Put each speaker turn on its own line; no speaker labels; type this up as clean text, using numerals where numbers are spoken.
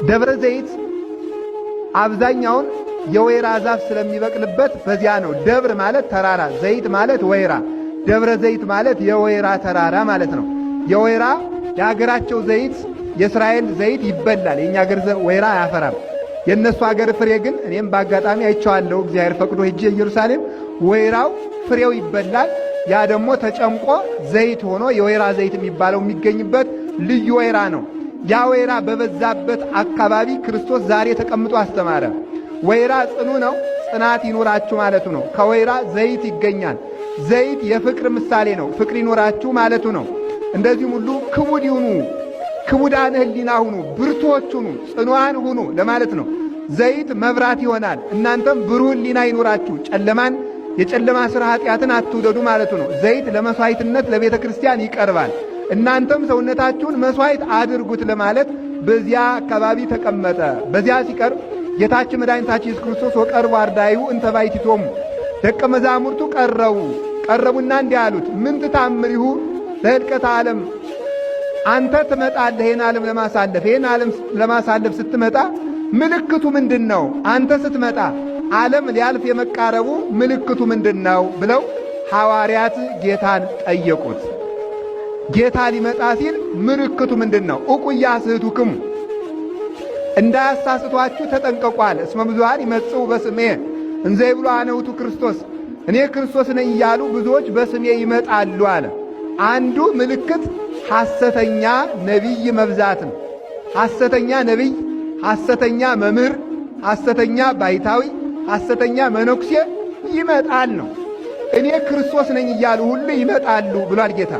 ደብረ ዘይት አብዛኛውን የወይራ ዛፍ ስለሚበቅልበት በዚያ ነው። ደብር ማለት ተራራ፣ ዘይት ማለት ወይራ፣ ደብረ ዘይት ማለት የወይራ ተራራ ማለት ነው። የወይራ የአገራቸው ዘይት የእስራኤል ዘይት ይበላል። የእኛ አገር ወይራ አያፈራም። የእነሱ አገር ፍሬ ግን እኔም በአጋጣሚ አይቼዋለሁ። እግዚአብሔር ፈቅዶ ሄጄ ኢየሩሳሌም ወይራው ፍሬው ይበላል። ያ ደግሞ ተጨምቆ ዘይት ሆኖ የወይራ ዘይት የሚባለው የሚገኝበት ልዩ ወይራ ነው። ያ ወይራ በበዛበት አካባቢ ክርስቶስ ዛሬ ተቀምጦ አስተማረ። ወይራ ጽኑ ነው፣ ጽናት ይኑራችሁ ማለቱ ነው። ከወይራ ዘይት ይገኛል። ዘይት የፍቅር ምሳሌ ነው፣ ፍቅር ይኑራችሁ ማለቱ ነው። እንደዚሁም ሁሉ ክቡድ ይሁኑ፣ ክቡዳን ሕሊና ሁኑ፣ ብርቱዎች ሁኑ፣ ጽኑዓን ሁኑ ለማለት ነው። ዘይት መብራት ይሆናል። እናንተም ብሩህ ሕሊና ይኑራችሁ፣ ጨለማን የጨለማ ሥራ ኃጢአትን አትውደዱ ማለቱ ነው። ዘይት ለመሥዋዕትነት ለቤተ ክርስቲያን ይቀርባል። እናንተም ሰውነታችሁን መሥዋዕት አድርጉት ለማለት በዚያ አካባቢ ተቀመጠ። በዚያ ሲቀርብ ጌታችን መድኃኒታችን ኢየሱስ ክርስቶስ ወቀርቡ አርዳኢሁ እንተ ባሕቲቶሙ ደቀ መዛሙርቱ ቀረቡ። ቀረቡና እንዲህ አሉት፣ ምንት ተአምሪሁ ለኅልቀተ ዓለም፣ አንተ ትመጣለህ ይህን ዓለም ለማሳለፍ። ይህን ዓለም ለማሳለፍ ስትመጣ ምልክቱ ምንድን ነው? አንተ ስትመጣ ዓለም ሊያልፍ የመቃረቡ ምልክቱ ምንድን ነው? ብለው ሐዋርያት ጌታን ጠየቁት። ጌታ ሊመጣ ሲል ምልክቱ ምንድን ነው? ዑቁ ኢያስሕቱክሙ፣ እንዳያሳስቷችሁ ተጠንቀቋል። እስመ ብዙኃን ይመጽኡ በስሜ እንዘ ይብሉ አነ ውእቱ ክርስቶስ፣ እኔ ክርስቶስ ነኝ እያሉ ብዙዎች በስሜ ይመጣሉ አለ። አንዱ ምልክት ሐሰተኛ ነቢይ መብዛት ነው። ሐሰተኛ ነቢይ፣ ሐሰተኛ መምህር፣ ሐሰተኛ ባይታዊ፣ ሐሰተኛ መነኩሴ ይመጣል ነው። እኔ ክርስቶስ ነኝ እያሉ ሁሉ ይመጣሉ ብሏል ጌታ።